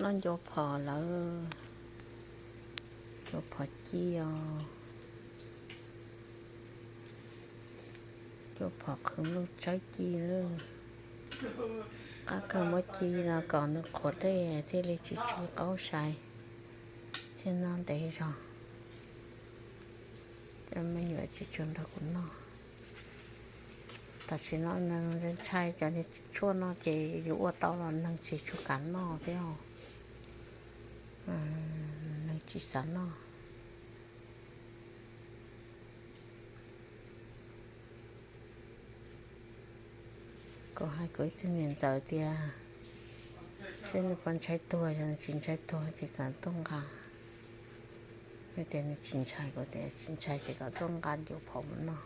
Noj ncua phom lawm, ncua phom ci os. Ncua phom qhwv luj tsawb ci lawm. Qab kawg muab ci no kom nws qhuav dej thiaj li tsis tsw qaub sai, thiaj noj ntev zog. Cov me nyuam tsis tshua nrog kuv noj. Tam sim no neeg ntshai cov niag tshuaj no ces yus ua tau los neeg tsis tshua kam noj thiab os. Neeg tsis xav noj. Kuv hais kuv ib tug niam ntxawm tias, seb nws puas ntshai tuag, yog nws tsis ntshai tuag ces kom tuaj nqa. Nws tias nws tsis ntshai, kuv tias tsis ntshai ces kom tuaj nqa ncua phom mus noj.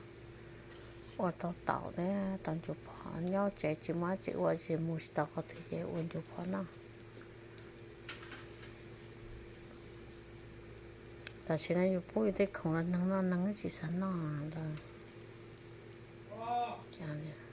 Ua tau taum thiab tau ncua phom, nyob tsev tsis muaj dab tsi ua ces mus tsis tau qhov twg ces ua ncua phom noj. Tam sim no yus pub yus tej khoom los neeg noj neeg tsis xav noj lawm. Cas